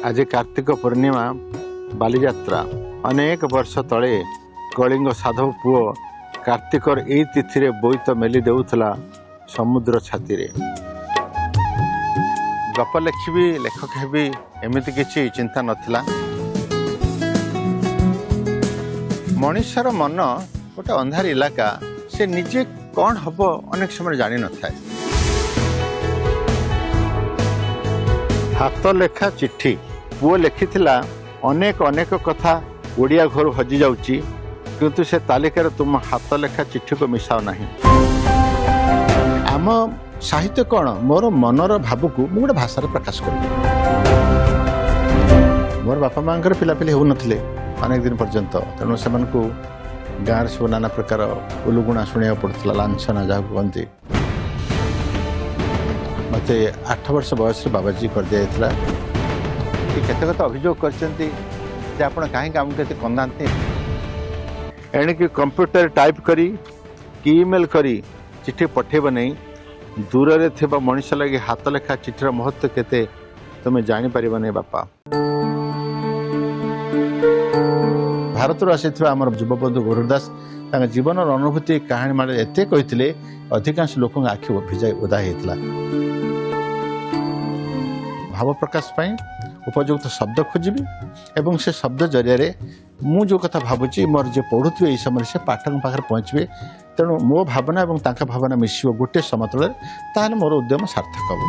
ଆଜି କାର୍ତ୍ତିକ ପୂର୍ଣ୍ଣିମା, ବାଲିଯାତ୍ରା। ଅନେକ ବର୍ଷ ତଳେ କଳିଙ୍ଗ ସାଧବ ପୁଅ କାର୍ତ୍ତିକର ଏଇ ତିଥିରେ ବୋଇତ ମେଲି ଦେଉଥିଲା ସମୁଦ୍ର ଛାତିରେ। ଗପ ଲେଖିବି, ଲେଖକ ହେବି, ଏମିତି କିଛି ଚିନ୍ତା ନଥିଲା। ମଣିଷର ମନ ଗୋଟେ ଅନ୍ଧାର ଇଲାକା। ସେ ନିଜେ କ'ଣ ହବ ଅନେକ ସମୟରେ ଜାଣିନଥାଏ। ହାତ ଲେଖା ଚିଠି ପୁଅ ଲେଖିଥିଲା, ଅନେକ ଅନେକ କଥା ଓଡ଼ିଆ ଘରୁ ହଜିଯାଉଛି, କିନ୍ତୁ ସେ ତାଲିକାରେ ତୁମ ହାତ ଲେଖା ଚିଠିକୁ ମିଶାଅ ନାହିଁ। ଆମ ସାହିତ୍ୟ କ'ଣ? ମୋର ମନର ଭାବକୁ ମୁଁ ଗୋଟେ ଭାଷାରେ ପ୍ରକାଶ କରିବି। ମୋର ବାପା ମାଆଙ୍କର ପିଲାପିଲି ହେଉନଥିଲେ ଅନେକ ଦିନ ପର୍ଯ୍ୟନ୍ତ। ତେଣୁ ସେମାନଙ୍କୁ ଗାଁରେ ସବୁ ନାନା ପ୍ରକାର ଉଲୁଗୁଣା ଶୁଣିବାକୁ ପଡ଼ୁଥିଲା, ଲାଞ୍ଛନା ଯାହାକୁ କହନ୍ତି। ମୋତେ 8 ବର୍ଷ ବୟସରେ ବାବାଜୀ କରିଦିଆଯାଇଥିଲା। କେତେ କଥା ଅଭିଯୋଗ କରିଛନ୍ତି ଯେ ଆପଣ କାହିଁକି ଆମକୁ ଏତେ କନ୍ଦାନ୍ତି। ଏଣିକି କମ୍ପ୍ୟୁଟର ଟାଇପ୍ କରି କି ଇମେଲ୍ କରି ଚିଠି ପଠେଇବ ନାହିଁ। ଦୂରରେ ଥିବା ମଣିଷ ଲାଗି ହାତ ଲେଖା ଚିଠିର ମହତ୍ଵ କେତେ ତୁମେ ଜାଣିପାରିବ ନାହିଁ ବାପା। ଭାରତରୁ ଆସିଥିବା ଆମର ଯୁବବନ୍ଧୁ ଗରୁଡ଼ ଦାସ ତାଙ୍କ ଜୀବନର ଅନୁଭୂତି କାହାଣୀ ମାଳରେ ଏତେ କହିଥିଲେ, ଅଧିକାଂଶ ଲୋକଙ୍କ ଆଖି ଭିଜାଇ ଓଦା ହେଇଥିଲା। ଭାବ ପ୍ରକାଶ ପାଇଁ ଉପଯୁକ୍ତ ଶବ୍ଦ ଖୋଜିବି ଏବଂ ସେ ଶବ୍ଦ ଜରିଆରେ ମୁଁ ଯେଉଁ କଥା ଭାବୁଛି, ମୋର ଯିଏ ପଢ଼ୁଥିବେ ଏହି ସମୟରେ ସେ ପାଠକଙ୍କ ପାଖରେ ପହଞ୍ଚିବେ। ତେଣୁ ମୋ ଭାବନା ଏବଂ ତାଙ୍କ ଭାବନା ମିଶିବ ଗୋଟିଏ ସମତଳରେ, ତାହେଲେ ମୋର ଉଦ୍ୟମ ସାର୍ଥକ ହେବ।